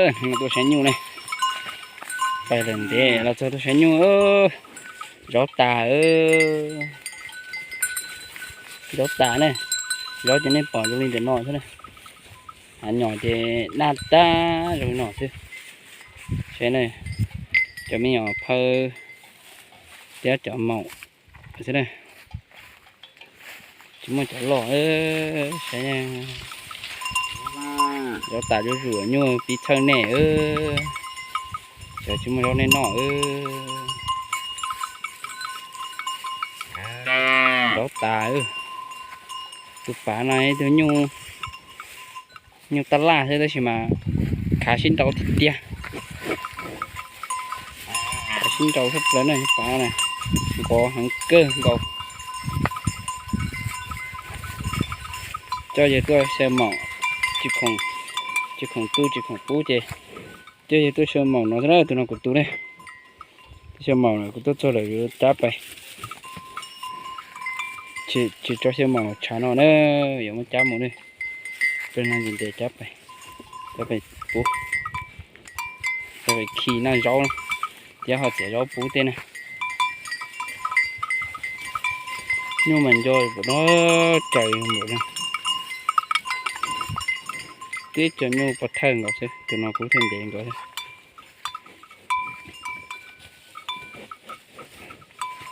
Tuaj saib nyuj ne. Pais lawm ntev los txog tuaj saib nyuj. Zov tas, zov tas ne. Zov ces nej pom zoo li ntawm no xwb na. Hav nyom ces naj tag zoo li no xwb. Saib na, cov me nyuam phawj thiab cov maum xwb na. Tsis muaj cov loj. Saib, zov tas zuj zus, nyuj pib txhawj nej. Cov tsis muaj zaub nej noj. Zov tas. Tus pav no ib tug nyuj, nyuj tab laj xwb tab sis mas khav sib nrau tiag tiag. Khav sib nrau sab plaws na, pav na, nkov heev kawg nkaus. Coj yawg tuaj xyaw maum, tsis khoom tu tsis khoom pub ces coj yawg tuaj xyaw maum no xwb na. Tus no kuv tus ne, tuaj xyaw maum no, kuv tuaj txog lawm yuav cab pais. Tsis tso xyaw maum tshav no na, yuav muab cab mus ne. Peb no ntes ntes cab pais, cab pais pub, cab pais khi noj zaub thiab ho txiav zaub pub tej na. Nyuj mas nco npaum no, raws npaum no. Tib co nyuj pov thawj nkaus xwb, tus no kuv thiaj ntev nkaus xwb.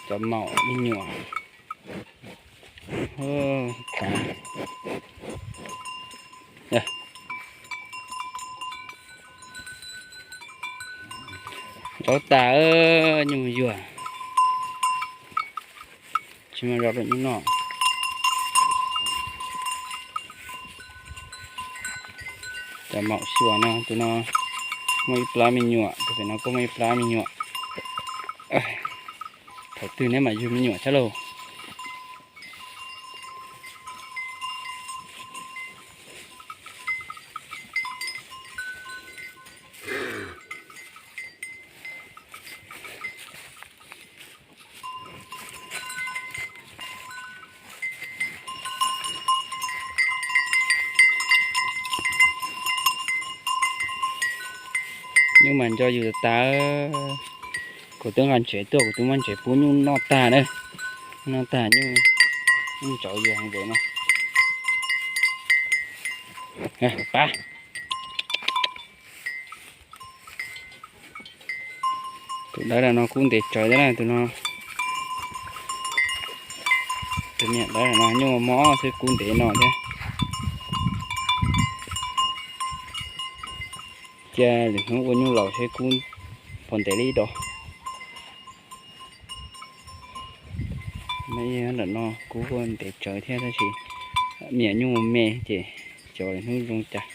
Cov maum me nyuam. Zov tas, nyuj yuag. Tsis muaj zaub rau nyuj noj. Cov maum xyuas no, tus no muaj ib plab me nyuam, tus pem no kuj muaj ib plab me nyuam. Thaum twg neb mam yug me nyuam thiab lauj? Nyuj mas nco yus tas. Kuv twb nqa ntsev tuaj, kuv twb muab ntsev pub nyuj noj tag na. Noj tag nyuj, nyuj tsauv yus heev npaum no. Pab. Tus dawb no kuj ntev tsawv thiab na, tus no. Tus niam dawb no nyuj mob xwb kuj ntev no thiab. Cia lwm hnub ua nyuj laus seb kuj puas ntev li ib dos. Ntawm no kuj ntev tsawv thiab tab sis niam nyuj me ces xyov lwm hnub zoo cas.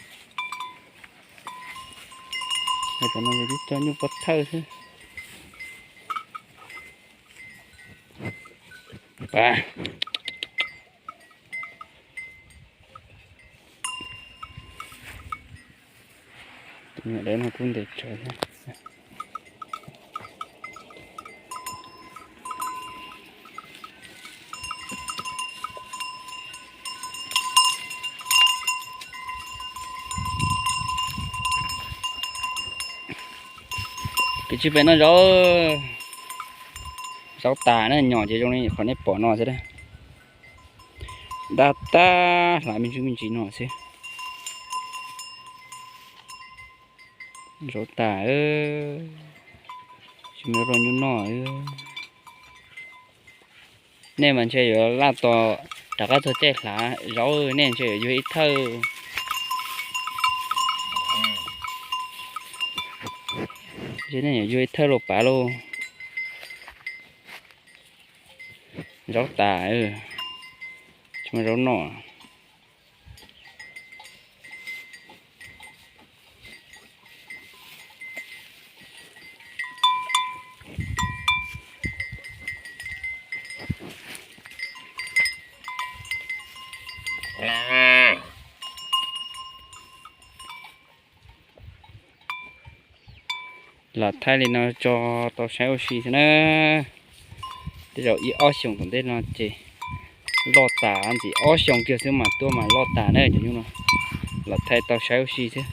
Tam no tib co nyuj pov thawj xwb. Pab. Tus niam dawb no kuj ntev tsawv thiab. Peb tsis pem no zaub, zaub tas na, nyom ces zoo li qhov nej pom no xwb. Daj tag hlav me ntsis me ntsis no xwb. Zaub tas, tsis muaj rau nyuj noj. Nej mas ntshe yuav laj tos rov qab txog caij hlav zaub, nej ntshe yuav yug ib thawj. Nej yuav yug ib thawj los pav lauj. Zaub tas, tsis muaj zaub noj. Lam thaij li no tso tau saib ua si xwb na. Tej zaum ib ob xyoos tom ntej no ces loj tas ntxim, ob xyoos kiag xwb mas tuaj mas loj tas na cov nyuj no. Lam thaij tau saib ua si xwb.